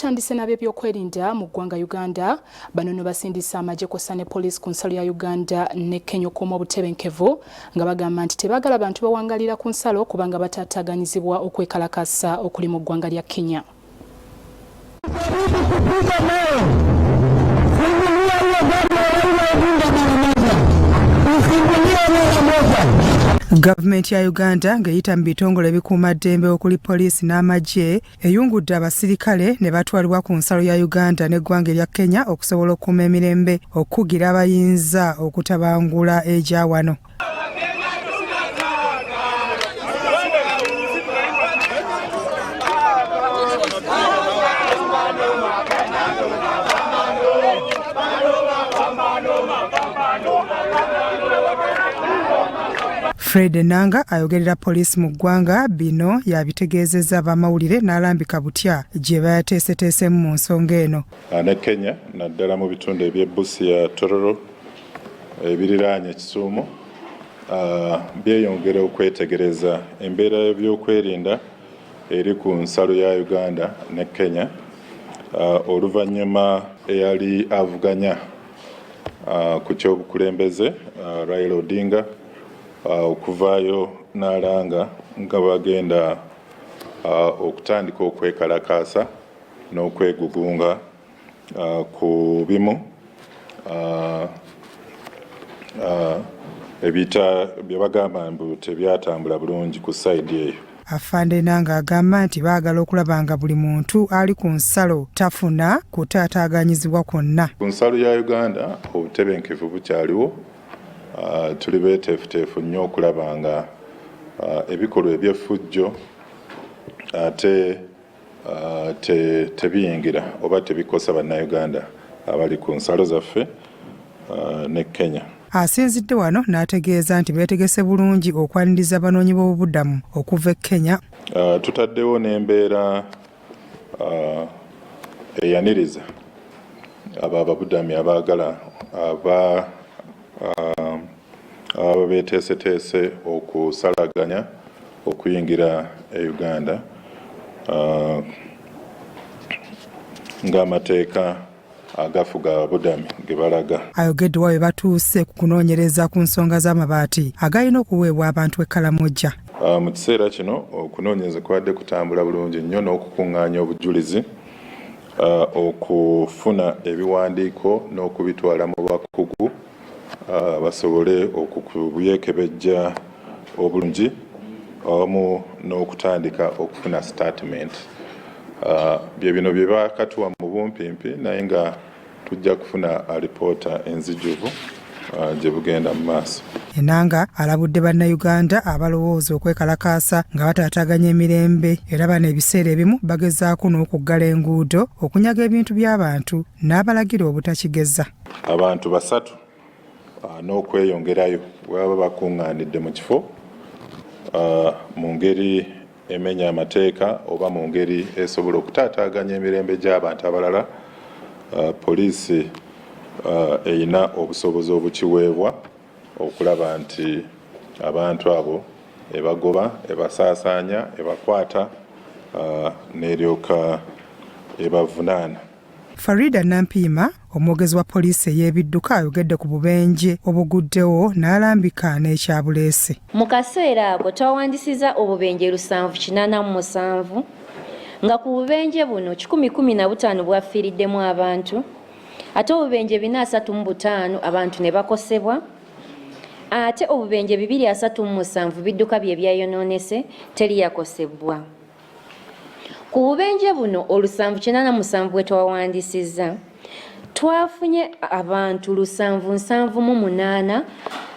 Tutandise n'ab'ebyokwerinda mu ggwanga Uganda. Bano no basindise amagye kw'ossa ne poliisi ku nsalo ya Uganda ne Kenya okukuuma obutebenkevu nga bagamba nti tebaagala bantu bawangalira ku nsalo kubanga bataataaganyizibwa okwekalakaasa okuli mu ggwanga lya Kenya. Gavumenti ya Uganda ng'eyita mu bitongole ebikuumaddembe okuli poliisi n'amagye eyungudde abasirikale ne batwalibwa ku nsalo ya Uganda n'eggwanga erya Kenya okusobola okukuuma emirembe okukugira abayinza okutabangula egya wano. Fred Enanga ayogerera poliisi mu ggwanga bino yabitegeezezza abamawulire n'alambika butya gye bayateeseteeseemu mu nsonga eno. Ne Kenya naddala mu bitundu eby'e Busia, Tororo ebiriraanye Kisuumu byeyongera okwetegereza embeera y'ebyokwerinda eri ku nsalo ya Uganda ne Kenya oluvannyuma eyali avuganya ku ky'obukulembeze Raila Odinga okuvaayo n'alanga nga bagenda okutandika okwekalakaasa n'okwegugunga ku bimu ebita bye bagamba mbu tebyatambula bulungi ku sayidi eyo. Afande Enanga agamba nti baagala okulaba nga buli muntu ali ku nsalo tafuna kutaataaganyizibwa kwonna. Ku nsalo ya Uganda obutebenkevu bukyaliwo. Tuli beeteefuteefu nnyo okulaba nga ebikolwa eby'effujjo ate tebiyingira oba tebikosa Bannayuganda abali ku nsalo zaffe ne Kenya. Asinzidde wano n'ategeeza nti beetegese bulungi okwaniriza abanoonyi b'obubudamu okuva e Kenya. Tutaddewo n'embeera eyaniriza abo ababudami abaagala aba ababa beeteeseteese okusalaganya okuyingira e Uganda ng'amateeka agafuga ababudami ge balaga. Ayogedde wa we batuuse ku kunoonyereza ku nsonga z'amabaati agalina okuweebwa abantu e Karamoja. Mu kiseera kino okunoonyereza kubadde kutambula bulungi nnyo n'okukungaanya obujulizi, okufuna ebiwandiiko n'okubitwala mu bakugu basobole okubyekebejja obulungi awamu n'okutandika okufuna sitatimenti. Bye bino bye baakatuwa mu bumpimpi naye nga tujja kufuna alipoota enzijuvu gye bugenda mu maaso. Enanga alabudde Bannayuganda abalowooza okwekalakaasa nga bataataaganya emirembe era bano ebiseera ebimu bagezaako n'okuggala enguudo okunyaga ebintu by'abantu n'abalagira obutakigeza. Abantu basatu n'okweyongerayo bwe baba bakungaanidde mu kifo mu ngeri emenya amateeka oba mu ngeri esobola okutaataaganya emirembe gy'abantu abalala, poliisi erina obusobozi obukiweebwa okulaba nti abantu abo ebagoba, ebasaasaanya, ebakwata n'eryoka ebavunaana. Farida Nampiima, omwogezi wa poliisi ey'ebidduka ayogedde ku bubenje obuguddewo n'alambika n'ekyabuleese. Mu kaseera ako twawandisizza obubenje 787 nga ku bubenje buno 115 bwafiiriddemu abantu ate obubenje 435 abantu ne bakosebwa ate obubenje 237 bidduka bye byayonoonese teri yakosebbwa. Ku bubenje buno olusanvu kinaana musanvu bwe twawandisizza, twafunye abantu 778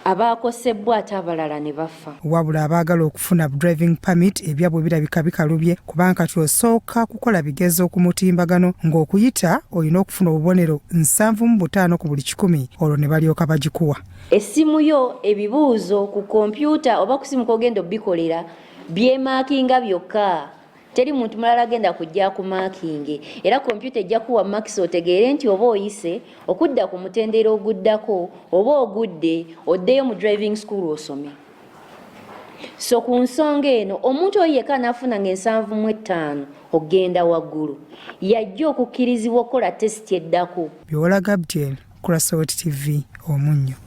abaakosebbwa ate abalala ne bafa. Wabula abaagala okufuna driving permit ebyabwe birabika bikalubye kubanga kati osooka kukola bigezo ku mutimbagano ng'okuyita olina okufuna obubonero 75 ku buli kikumi olwo ne balyoka bagikuwa. Essimu yo, ebibuuzo ku kompyuta oba ku ssimu kw'ogenda obikolera byemaakinga byokka, teri muntu mulala agenda kujja akumaakinge era kompyuta ejja kuwa makisi otegeere nti oba oyise okudda ku mutendera oguddako oba ogudde oddeyo mu driving school osome. So ku nsonga eno, omuntu oyo yekka anaafuna nga 75 okugenda waggulu yajja okukkirizibwa okukola tesiti eddako. Byola Gabdiel, Kurasowot TV, Omunnyo.